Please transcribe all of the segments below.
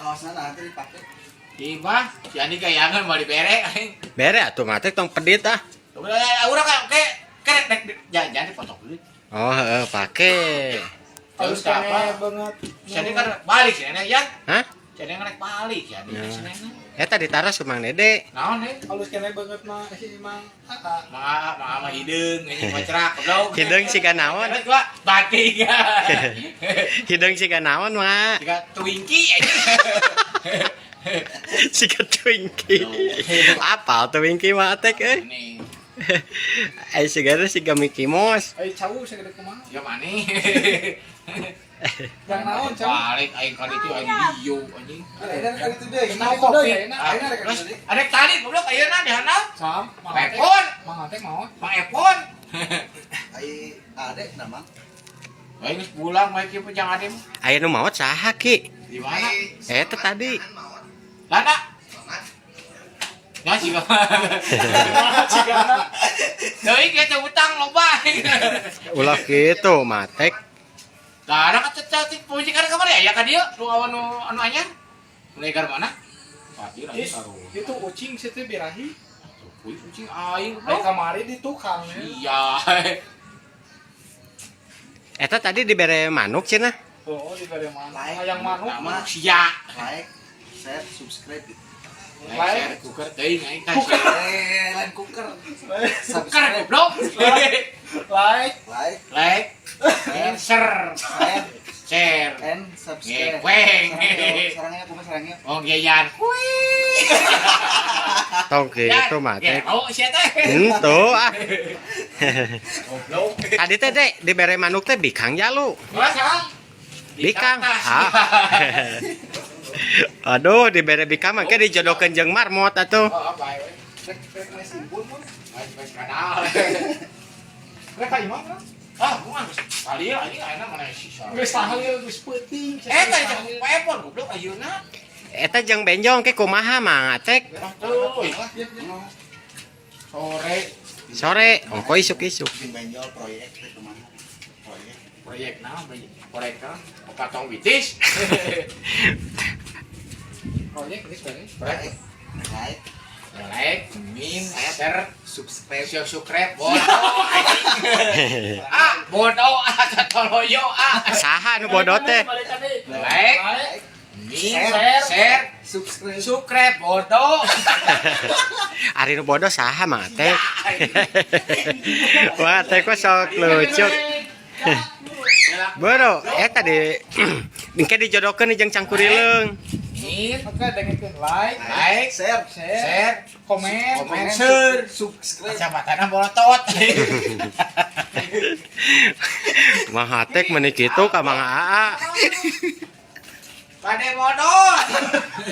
Kaosna nanti dipake. Ibah, si Andi kayangan mau dibere aing. Bere atuh mate tong pedit ah. Udah, urang ka ke ke rek jangan jangan dipotong dulu. Oh, heeh, pake. Terus Halus keneh apa? banget. Si Andi kan balik si Nenek ya. Hah? Si Andi kan rek balik si Andi Ya. si Nenek. Eta ditaros ke Mang Dede. Naon deh? Halus keneh banget mah si Mang. Aa. Mang mang mah hideung anjing kocrak goblok. Hideung siga naon? Terus gua batik. Hideung siga naon mah? Siga Twinkie anjing. Siga Twinkie. Apal Twinkie mah atek euy. Ini Ai siga teh siga Mickey Mouse. Ai cau segede kumaha? siga maneh. Yang naon cau? Balik aing kali itu aing iyo anjing. Ayeuna kan itu deui. Kenal kopi. Ayeuna rek Terus ada tadi goblok ayeuna di handap. Sam, Mang Atek. Epon, Mang Atek mau. Mang Epon. Ai ade nama. Aing geus pulang bae kieu pejang ade mah. Aya nu maot saha Ki? Di mana? Eta tadi. Lana. Ya sih Cigana. Deui kita utang loba. Ulah kitu matek. Karena kan cacat puji karena kamari aya ka dieu nu awan nu anu anyar. Mulai gar mana? Pati lagi Is, karo. itu ucing sih teh birahi. Kuy kucing aing Ai goblok. kamari di tukang ya. Iya. Eta tadi dibere manuk cenah. Oh, di dari mana? Like. Hayang manuk. Manusia. Like, share, subscribe gitu. Like, share, kuker teuing aing kan. Kuker. Eh, lain kuker. Kuker Subscribe, goblok. Like. like, Like, and share, share, share. and subscribe. Ngekweng. Sarangnya, sarangnya, kumaha sarangnya? Oh, geyan. Kuy. Tong kitu matek. Oh, sia teh. Henteu ah. Goblok. Tadi teh Dek dibere manuk teh bikang jalu. Wah, Bikang. Ah. Aduh, dibere bikang mah ke dijodohkeun jeung marmot atuh. Oh, bae we. Rek rek mes simpul mun. Bae bae kanal. Rek ka imah kan? Ah, gua geus kali anjing ayeuna mana sisa. Geus tahlil geus peuting. Eh, tadi jeung Epon goblok ayeuna. Eta jeung benjong ke kumaha Mang Atek? Ah, tuh. Sore Sore, ongko isuk-isuk. Sing benjol proyek teh kumaha? Proyek. Proyek naon proyek? Proyek naon? Patong bitis. Proyek geus beres. Proyek. Like, Like, min, share, subscribe. subscribe, bodoh anjing. Ah, bodoh ah, toloyo ah. Saha nu bodoh teh? Like, Like. min, share, Subscribe. subscribe, bodoh. Ari nu bodoh saha Mang Atek? Wah, teh kok sok lucu. Bro, eta di engke dijodohkeun jeung cangkurileung. Min, Oke, dengekeun like, like, Share, share, share, komen, komen, share. subscribe. Kacamatana bolotot. Mang Atek meuni kitu ka Mang Aa. Pade modal.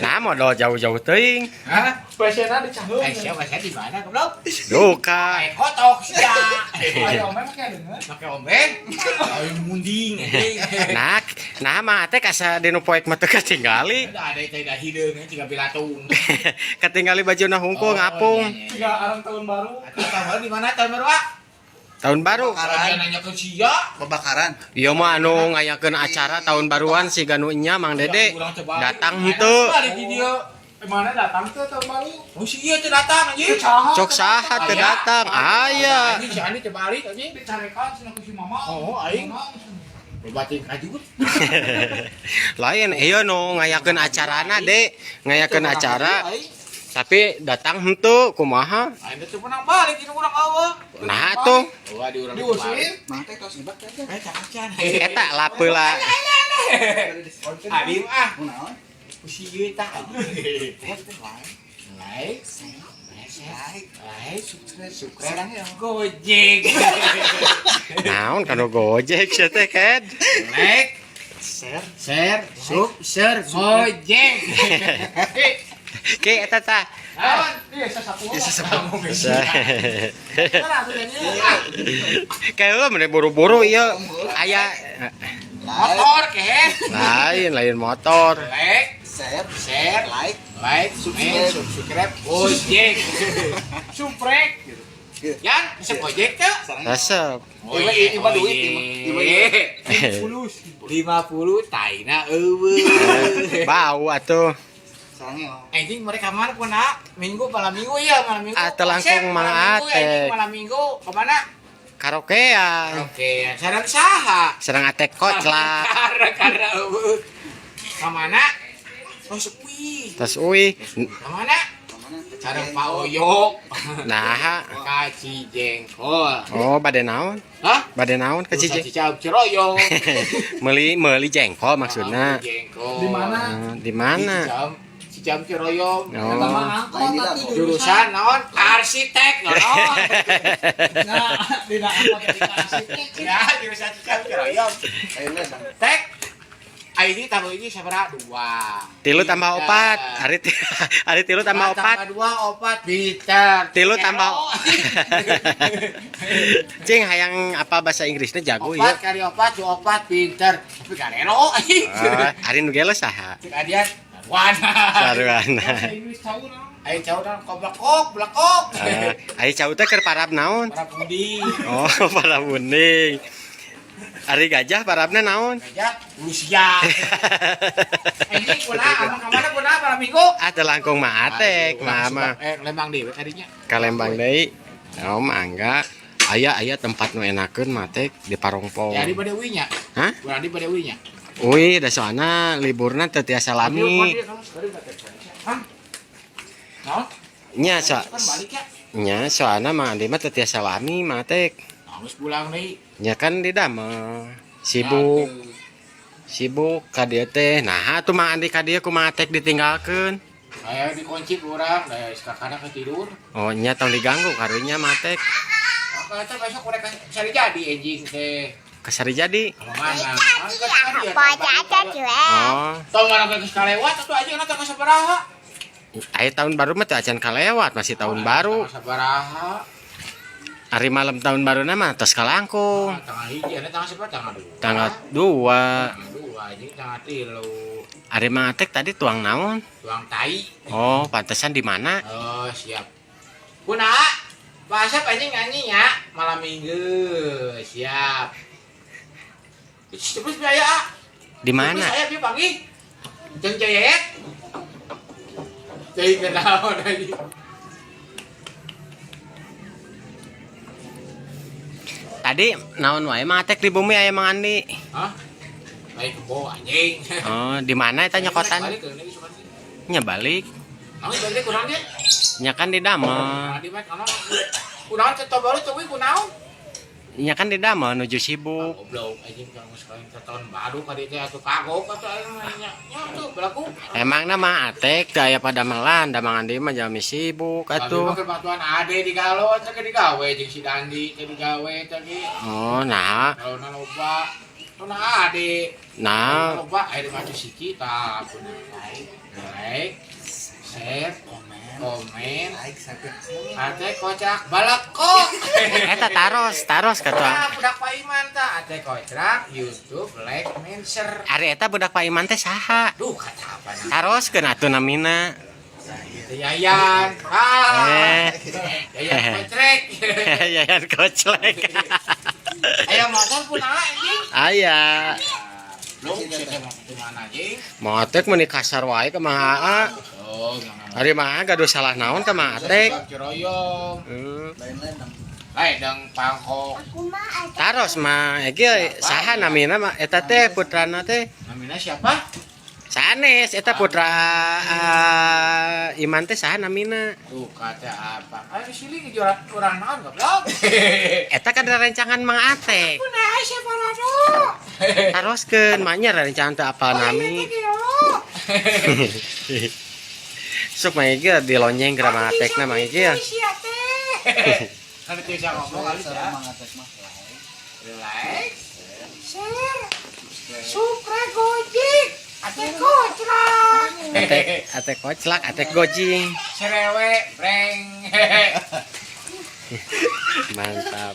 Nah, modal jauh-jauh teuing. Hah? Passionnya dicaheung. Eh, siapa saya di mana goblok? Duka. Main kotok sia. Ayo, omeh make denger. Make ombeng. Ayo munding anjing. Nah, nah Mang Atek asa dinu poek mah teu katinggali. Ada teh dah hideung tiga pilatung. Katinggali bajuna hungkul ngapung. Oh, iya, iya. Tiga arang tahun baru. Atuh tahun baru di mana tahun baru ah? Tahun baru. Kalau nanya ke sia. Babakaran. Iya mah anu ngayakeun acara tahun baruan si ganu nya Mang Dede. Urang coba. Datang henteu. Balik di dieu. Eh, mana datang tuh tahun baru? Oh si ieu teh datang anjing. Cok saha teu datang. Aya. Anjing si Andi teh balik anjing. Dicarekan cenah ku si mama. Oh, aing. Mama, Berbatin kajut. Lain ieu nu ngayakeun acarana, Dek. Ngayakeun acara tapi datang henteu kumaha? Aing teh menang balik di urang eueuh. Nah tuh Wah di urang Diusir. Mang teh tos ngebak teh. Eh, cacan. eta lapeula. Adim ah. Kunaon? Ku si ieu tah. Teh like, Like, share, like, like, subscribe, subscribe, sarangnya. Gojek. Naon kanu Gojek sia teh Ked. Like, Share, share, sub, share, Gojek. Ki eta tah. Naon? Iya, sasapu. Iya, sasapu. Kayak mending buru-buru ieu aya Motor kehe. lain lain motor. Like, share, share, like, like, Subscribe. subscribe, Gojek. Suprek. Yan, bisa Gojek teh? Resep. Oh iya, Ima duit, ima duit. 50 taina eueuh. Bau atuh. Sarangnya. Anjing mereka mana pun minggu malam minggu ya malam minggu. Ah, telangkung Asep, Mang malam minggu, Atek. anjing, malam minggu kemana? Karaokean. Oke, sareng saha? Sareng Atek koclak. Karena eueuh. Kemana? Oh sepi. Terus uih. Kemana? Sareng Pak Oyo. Nah. Ka Cijengkol. Oh, bade naon? Hah? Bade naon ka Urusan Cijeng? Cicau Ciroyong. Meuli meuli jengkol maksudna. Jengkol. Di mana? Di mana? Cicam Ciroyom. Oh. Eta mah angkot Lain tapi di Jurusan naon? Arsitek naon? Nah, dina angkot di arsitek. Ya, jurusan Cicam Ciroyom. Lainnya dang. Tek. Ini tambah ini sabaraha? Dua. Tilu tambah Tiga. opat. Hari tilu tambah opat. Tambah dua opat pinter. Tilu tambah Kero. Cing hayang apa bahasa Inggrisnya jago Opat ya. kali opat dua opat pinter. Tapi garelo. Ah, hari nu geus saha? Cek adian. Sarwana. Sarwana. Bahasa Inggris tahu naon? Ayo cau naon koblekok, blekok. Ah, ari cau teh keur parab naon? Para pudi. Oh, parab uning. Ari gajah parabna naon? Gajah Rusia. Ini kuna amang ka mana kuna malam minggu? Ah, teu langkung mah Atek, mah mah. Lembang deui tadinya. Ka Lembang deui. Oh, mangga. Aya aya tempat nu enakeun mah Tek di Parongpong. Ya di bade uwi nya. Hah? Urang di bade uwi nya. Uih, da soalna liburna teu tiasa lami. Hah? Naon? Nya so, Kan balik ya. nya soalna mah Andi mah teu tiasa lami mah Tek. Geus pulang deui. Nya kan di damel. Sibuk, sibuk ka dieu teh. Nah, atuh Mang Andi ka dieu kumaha Tek ditinggalkeun. Aya dikunci ku urang, da kakana ketidur. Oh, nya tong diganggu karunya mah Tek. Maka eta besok mereka cari jadi anjing teh. Ka Sarijadi. Mana? Oh, Tong mana geus kalewat atuh aja na tanggal sabaraha? aya tahun baru mah teu acan kalewat, masih tahun baru. Tanggal sabaraha? Hari malam tahun baru mah tos kalangkung. Tanggal hiji, aya tanggal sabaraha? Tanggal 2. Tanggal 2. Tanggal 2 anjing tanggal 3. Ari Mang Atek tadi tuang naon? Tuang tai. Oh, pantesan di mana? Oh, siap. Kuna, bahasa anjing nyanyi ya malam minggu. Siap. Terus biaya. Di mana? Terus saya bieu panggih. Jeung Jayet. Jadi kenaon anjing. Tadi naon wae Mang Atek di bumi aya Mang Andi. Hah? Baik kebo anjing. Oh, di mana eta nyokotan? Balik ke lagi sukan. Nya balik. Naon balik kurang dia? Nya kan di damel. Di mah kana. Kunaon teh baru teh kunaon? Nya kan di damel nuju sibuk. Goblok anjing kalau sekali tahun baru ka dieu teh atuh kagok atuh aing mah nya. Nya tuh belaku. Emangna Mang Atek teu aya padamelan, da Mang Andi mah jalmi sibuk Atuh. atuh. Mah batuan ade di galo teh digawe jeung si Dandi teh digawe teh ge. Oh, nah, Kalau na loba, na ade. nah, Loba aya di maju siki tah like, like, share, komen, Like sampai ate kocak balakok. eta taros, taros Nah, katuang. budak Pak Iman tah ate kocak YouTube like menser. Ari eta budak Pak Iman teh saha? Duh kata apa nah. Taroskeun atuh namina. Itu Yayan. Ah. Eh. Yayan kocrek. Yayan koclek. Aya motor pun anjing. Aya. Lu sih teh mau ke mana anjing? Mang Atek meuni kasar wae ka Mang Aa. Oh, jangan. Ari Mang Aa gaduh salah naon ka Mang Atek. Ciroyom. Lain-lain dang. Lain dang pangkok. Taros mah ege saha namina mah eta teh putrana teh. Namina siapa? Sanes eta putra Iman teh saha namina. Tuh kata apa? Ayo sini ke orang orang naon goblok. Eta kan rerencangan Mang Atek. Kunaha siapa rado? Taroskeun mah nya rerencangan teu apal nami. Sok mah ege dilonjeng ke Mang Atekna Mang Ege. Kan itu bisa ngomong kali ya. Mang Atek mah like, Like, share, subscribe Gojek, Atek koclak. Atek atek koclak, atek gojing. Serewe, breng. Mantap.